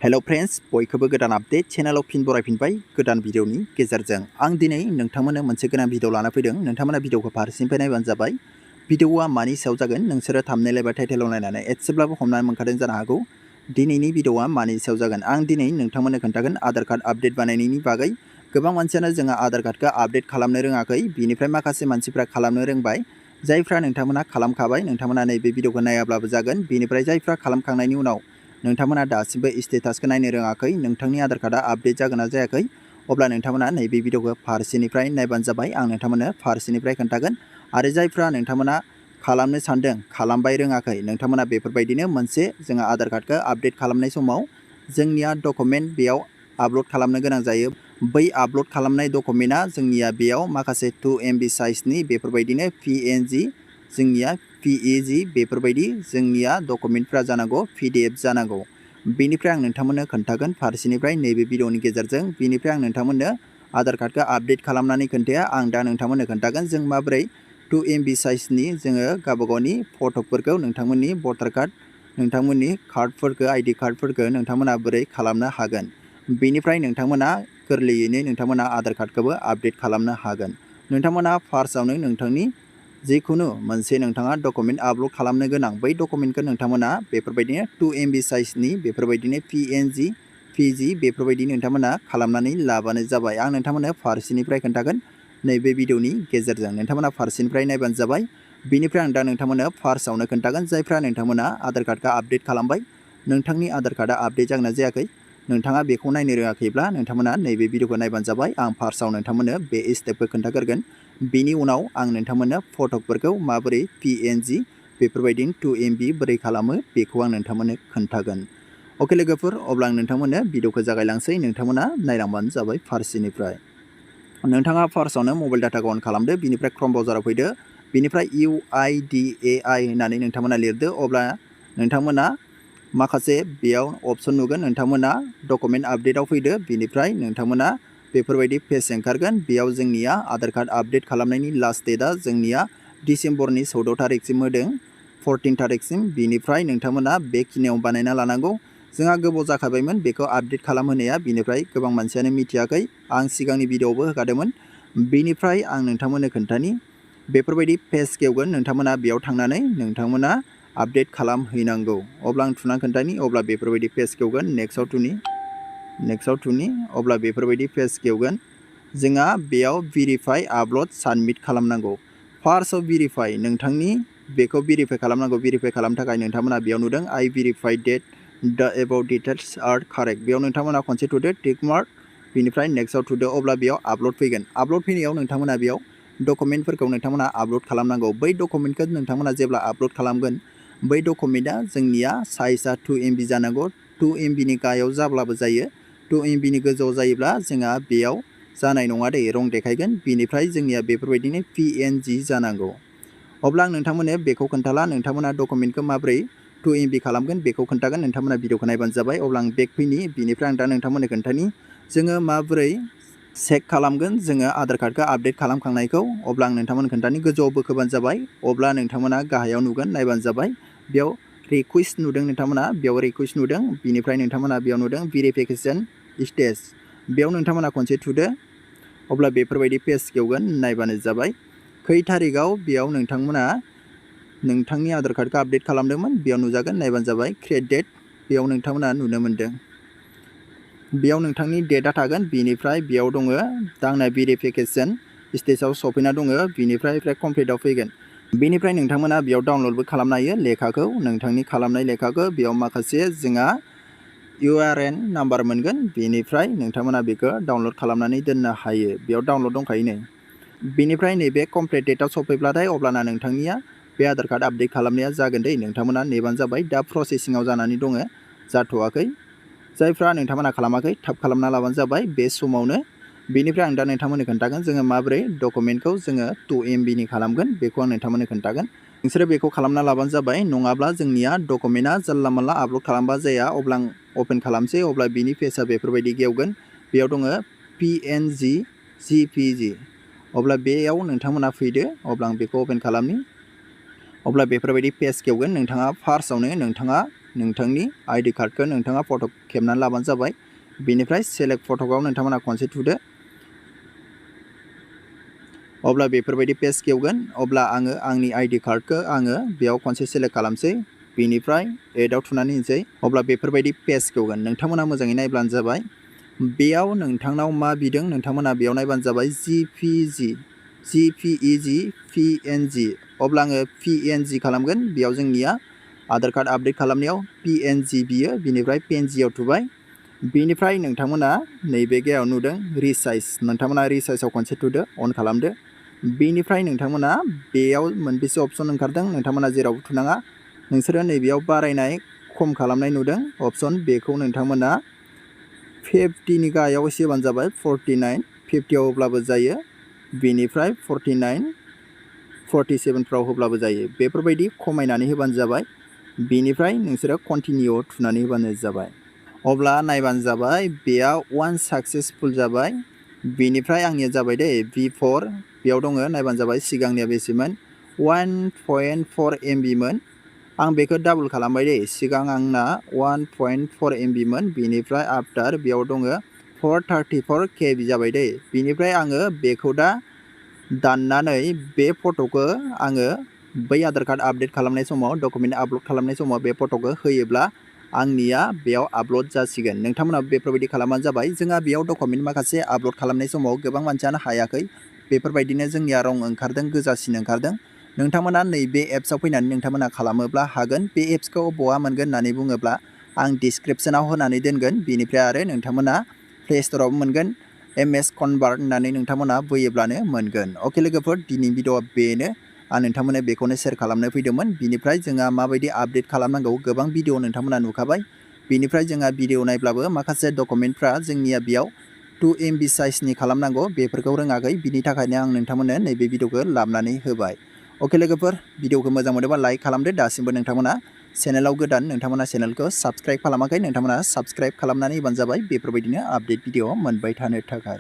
Hello friends, बयखौबो गोदान update चेनेलाव फिन बरायफिनबाय गोदान भिडिअनि गेजेरजों। आं दिनै नोंथांमोननो मोनसे गोनां भिडिअ लाना फैदों। नोंथांमोना भिडिअखौ फारसेनिफ्राय नायबानो जाबाय। भिडिअआ मानि सायाव जागोन नोंसोरो थाम्बनेल एबा टाइटेलाव नायनानै एसेब्लाबो हमनानै मोनखादों जानो हागौ। दिनैनि भिडिअआ मानि सायाव जागोन आं दिनै नोंथांमोननो खोन्थागोन आधार कार्ड आपडेट बानायनायनि बागै। गोबां मानसियानो जोंहा आधार कार्डखौ आपडेट खालामनो रोङाखै, बिनिफ्राय माखासे मानसिफ्रा खालामनो रोंबाय। जायफ्रा नोंथांमोना खालामखाबाय नोंथांमोना नैबे भिडिअखौ नायाब्लाबो जागोन। बिनिफ्राय जायफ्रा खालामखांनायनि उनाव नोंथांमोना दासिमबो स्टेटासखौ नायनो रोङाखै, नोंथांनि आधार कार्डआ आपडेट जागोन ना जायाखै, अब्ला नोंथांमोना नैबे भिडिअखौ फारसेनिफ्राय नायबानो जाबाय। आं नोंथांमोननो फारसेनिफ्राय खोन्थागोन। आरो जायफ्रा नोंथांमोना खालामनो सानदों खालामबाय रोङाखै, नोंथांमोना बेफोरबायदिनो मोनसे जोंहा आधार कार्डखौ आपडेट खालामनाय समाव जोंनिया डकुमेन्ट बेयाव आपल'ड खालामनो गोनां जायो। बै आपल'ड खालामनाय डकुमेन्टआ जोंनिया बेयाव माखासे 2 MB साइजनि बेफोरबायदिनो PNG जोंनिया PEG बेफोरबायदि जोंनिया डकुमेन्टफ्रा जानांगौ, PDF जानांगौ। बेनिफ्राय आं नोंथांमोननो खोन्थागोन फारसेनिफ्राय नैबे भिडिअनि गेजेरजों। बेनिफ्राय आं नोंथांमोननो आधार कार्डखौ आपडेट खालामनानै खोन्थाया, आं दा नोंथांमोननो खोन्थागोन जों माबोरै 2 MB साइजनि जोङो गावबागावनि फट'फोरखौ नोंथांमोननि भटार कार्ड, नोंथांमोननि कार्डफोरखौ आइडि कार्डफोरखौ नोंथांमोना बोरै खालामनो हागोन। बेनिफ्राय नोंथांमोना गोरलैयैनो नोंथांमोना आधार कार्डखौबो आपडेट खालामनो हागोन। नोंथांमोना फार्स्टआवनो नोंथांनि जिखुनु मोनसे नोंथाङा डकुमेन्ट आपल'ड खालामनो गोनां बै डकुमेन्टखौ नोंथांमोना बेफोरबायदिनो 2 MB साइजनि बेफोरबायदिनो PNG PG बेफोरबायदि नोंथांमोना खालामनानै लाबानो जाबाय। आं नोंथांमोननो फारसेनिफ्राय खोन्थागोन नैबे भिडिअनि गेजेरजों। नोंथांमोना फारसेनिफ्राय नायबानो जाबाय। बेनिफ्राय आं दा नोंथांमोननो फार्स्टआवनो खोन्थागोन जायफ्रा नोंथांमोना आधार कार्डखौ आपडेट खालामबाय, नोंथांनि आधार कार्डआ आपडेट जागोन ना जायाखै, नोंथाङा बेखौ नायनो रोङाखैब्ला नोंथांमोना नैबे भिडिअखौ नायबानो जाबाय। आं फार्स्टआव नोंथांमोननो बे स्टेपखौ खोन्थागोरगोन। बेनि उनाव आं नोंथांमोननो फट'फोरखौ माबोरै PNG बेफोरबायदिनो 2 MB बोरै खालामो बेखौ आं नोंथांमोननो खोन्थागोन। अके लोगोफोर, अब्ला आं नोंथांमोननो भिडिअखौ जागायलांसै। नोंथांमोना नायलांबानो जाबाय फारसेनिफ्राय। नोंथाङा फार्स्टआवनो मबाइल डाटाखौ अन खालामदो, बिनिफ्राय क्रम ब्राउजाराव फैदो, बिनिफ्राय UIDAI होननानै नोंथांमोना लिरदो। अब्ला नोंथांमोना माखासे बेयाव अपसन नुगोन, नोंथांमोना डकुमेन्ट आपडेटआव फैदो। बिनिफ्राय नोंथांमोना बेफोरबायदि पेज ओंखारगोन। बेयाव जोंनिया आधार कार्ड आपडेट खालामनायनि लास्ट डेटआ जोंनिया डिसेम्बरनि 14 तारिखसिम होदों, 14 तारिखसिम। बिनिफ्राय नोंथांमोना बेखिनियाव बानायना लानांगौ। जोंहा गोबाव जाखाबायमोन बेखौ आपडेट खालामहोनाया, बिनिफ्राय गोबां मानसियानो मिथियाखै, आं सिगांनि भिडिअआवबो होखादोंमोन। बेनिफ्राय आं नोंथांमोननो खोन्थानि बेफोरबायदि पेज खेवगोन, नोंथांमोना बेयाव थांनानै नोंथांमोना आपडेट खालामहैनांगौ। अब्ला आं थुना खोन्थानि, अब्ला बेफोरबायदि पेज खेवगोन। नेक्स्टआव थुनि, अब्ला बेफोरबायदि पेज खेवगोन। जोंहा बेयाव भेरिफाइ आपल'ड साबमिट खालामनांगौ। फार्स्टआव भेरिफाइ, नोंथांनि बेखौ भेरिफाइ खालामनांगौ। भेरिफाइ खालामनो थाखाय नोंथांमोना बेयाव नुदों I verify that the above details are correct। बेयाव नोंथांमोना खनसे थुदो टिक मार्क, बिनिफ्राय नेक्स्टआव थुदो। अब्ला बेयाव आपल'ड फैगोन। आपल'ड फैनायाव नोंथांमोना बेयाव डकुमेन्टफोरखौ नोंथांमोना आपल'ड खालामनांगौ। बै डकुमेन्टखौ नोंथांमोना जेब्ला आपल'ड खालामगोन, बै डकुमेन्टआ जोंनिया साइजआ 2 MB जानांगौ। 2 MBनि गाहायाव जाब्लाबो जायो, 2 MBनि गोजौआव जायोब्ला जोंहा बेयाव जानाय नङा दे, रं देखायगोन। बिनिफ्राय जोंनिया बेफोरबायदिनो PNG जानांगौ। अब्ला आं नोंथांमोननो बेखौ खोन्थाला, नोंथांमोना डकुमेन्टखौ माबोरै 2 MB खालामगोन बेखौ खोन्थागोन। नोंथांमोना भिडिअखौ नायबानो जाबाय। अब्ला आं बेक फैनि, बिनिफ्राय आं दा नोंथांमोननो खोन्थानि जोङो माबोरै चेक खालामगोन जोङो आधार कार्डखौ आपडेट खालामखांनायखौ। अब्ला आं नोंथांमोननो खोन्थानि, गोजौआव बोखोबानो जाबाय। अब्ला नोंथांमोना गाहायाव नुगोन, नायबानो जाबाय। बेयाव रिकुवेस्ट नुदों, नोंथांमोना बेयाव रिकुवेस्ट नुदों। बिनिफ्राय नोंथांमोना बेयाव नुदों भेरिफिकेसन स्टेज, बेयाव नोंथांमोना खनसे थुदो। अब्ला बेफोरबायदि पेज खेवगोन, नायबानो जाबाय। खै तारिखआव बेयाव नोंथांमोना नोंथांनि आधार कार्डखौ आपडेट खालामदोंमोन बेयाव नुजागोन, नायबानो जाबाय। क्रिएट डेट, बेयाव नोंथांमोना नुनो मोन्दों, बेयाव नोंथांनि डेटआ थागोन। बिनिफ्राय बेयाव दङ दा आंना भेरिफिकेसन स्टेजाव सफैना दङ। बिनिफ्राय कमप्लिटआव फैगोन। बेनिफ्राय नोंथांमोना बेयाव डाउनलडबो खालामनो हायो लेखाखौ, नोंथांनि खालामनाय लेखाखौ। बेयाव माखासे जोंहा URN नाम्बार मोनगोन। बेनिफ्राय नोंथांमोना बेखौ डाउनलड खालामनानै दोननो हायो, बेयाव डाउनलड दंखायो नै। बेनिफ्राय नैबे कमप्लिट डेटआव सफैब्लाथाय अब्लाना नोंथांनिया बे आधार कार्ड आपडेट खालामनाया जागोन दे। नोंथांमोना नेबानो जाबाय। दा प्रसेसिङाव जानानै दङ, जाथ'वाखै। जायफ्रा नोंथांमोना खालामाखै थाब खालामना लाबानो जाबाय बे समावनो। बेनिफ्राय आं दा नोंथांमोननो खोन्थागोन जोङो माबोरै डकुमेन्टखौ जोङो 2 MBनि खालामगोन बेखौ आं नोंथांमोननो खोन्थागोन। नोंसोरो बेखौ खालामना लाबानो जाबाय, नङाब्ला जोंनिया डकुमेन्टआ जानला मानला आपल'ड खालामबा जाया। अब्ला आं अपेन खालामसै, अब्ला बिनि पेजआ बेफोरबायदि गेवगोन। बेयाव दङ PNG JPG। अब्ला बेयाव नोंथांमोना फैदो। अब्ला आं बेखौ अपेन खालामनि। अब्ला बेफोरबायदि पेज खेवगोन। नोंथाङा फार्स्टआवनो नोंथाङा नोंथांनि आइडि कार्डखौ नोंथाङा फट' खेबनानै लाबानो जाबाय। बेनिफ्राय सेलेक्ट फट'आव नोंथांमोना खनसे थुदो। अब्ला बेफोरबायदि पेज खेवगोन। अब्ला आङो आंनि आइडि कार्डखौ आङो बेयाव खनसे सेलेक्ट खालामसै। बेनिफ्राय एडआव थुनानै होनोसै। अब्ला बेफोरबायदि पेज खेवगोन। नोंथांमोना मोजाङै नायब्लानो जाबाय। बेयाव नोंथांनाव मा बिदों नोंथांमोना बेयाव नायबानो जाबाय JPEG PNG। अब्ला आङो PNG खालामगोन। बेयाव जोंनिया आधार कार्ड आपडेट खालामनायाव PNG बियो। बिनिफ्राय PNGआव थुबाय। बेनिफ्राय नोंथांमोना नैबे गायाव नुदों रिसाइज। नोंथांमोना रिसाइजआव खनसे थुदो, अन खालामदो। बेनिफ्राय नोंथांमोना बेयाव मोनबेसे अप्शन ओंखारदों नोंथांमोना जेरावबो थुनाङा। नोंसोरो नैबेयाव बारायनाय खम खालामनाय नुदों अप्शन, बेखौ नोंथांमोना 50नि गाहायाव एसे होबानो जाबाय। 49 50आव होब्लाबो जायो। बेनिफ्राय 49 47फ्राव होब्लाबो जायो। बेफोरबायदि खमायनानै होबानो जाबाय। बेनिफ्राय नोंसोरो कन्टिनिउआव थुनानै होबानो जाबाय। अब्ला नायबानो जाबाय बेयाव 1 साक्सेसफुल जाबाय। बेनिफ्राय आंनिया जाबाय दे V4 बेयाव दङ। नायबानो जाबाय सिगांनिया बेसेमोन 1.4 MB मोन। आं बेखौ डाबल खालामबाय दे। सिगां आंना 1.4 MB मोन। बेनिफ्राय आफ्टार बेयाव दङ 434 KB जाबाय दे। बेनिफ्राय आङो बेखौ दा दाननानै बे फट'खौ आङो बै आधार कार्ड आपडेट खालामनाय समाव, डकुमेन्ट आपल'ड खालामनाय समाव बे फट'खौ होयोब्ला आंनिया बेयाव आपल'ड जासिगोन। नोंथांमोना बेफोरबायदि खालामबानो जाबाय। जोंहा बेयाव डकुमेन्ट माखासे आपल'ड खालामनाय समाव गोबां मानसियानो हायाखै। बेफोरबायदिनो जोंनिया रं ओंखारदों, गोजासिन ओंखारदों। नोंथांमोना नैबे एप्सआव फैनानै नोंथांमोना खालामोब्ला हागोन। बे एप्सखौ बहा मोनगोन होननानै बुङोब्ला आं डिसक्रिप्शनाव होनानै दोनगोन। बेनिफ्राय आरो नोंथांमोना प्ले स्ट'रावबो मोनगोन। MS कनभार्ट होननानै नोंथांमोना बोयोब्लानो मोनगोन। अके लोगोफोर, दिनैनि भिडिअ'आ बेनो। आं नोंथांमोननो बेखौनो शेयार खालामनो फैदोंमोन। बिनिफ्राय जोंहा माबायदि आपडेट खालामनांगौ गोबां भिडिअ नोंथांमोना नुखाबाय। बेनिफ्राय जोंहा भिडिअ नायब्लाबो माखासे डकुमेन्टफ्रा जोंनिया बेयाव 2 MB साइजनि खालामनांगौ, बेफोरखौ रोङाखै। बिनि थाखायनो आं नोंथांमोननो नैबे भिडिअखौ लाबोनानै होबाय। अके लोगोफोर, भिडिअखौ मोजां मोनोबा लाइक खालामदो। दासिमबो नोंथांमोना चेनेलाव गोदान, नोंथांमोना चेनेलखौ साबस्क्राइब खालामाखै, नोंथांमोना साबस्क्राइब खालामनानै होबानो जाबाय बेफोरबायदिनो आपडेट भिडिअ मोनबाय थानो थाखाय।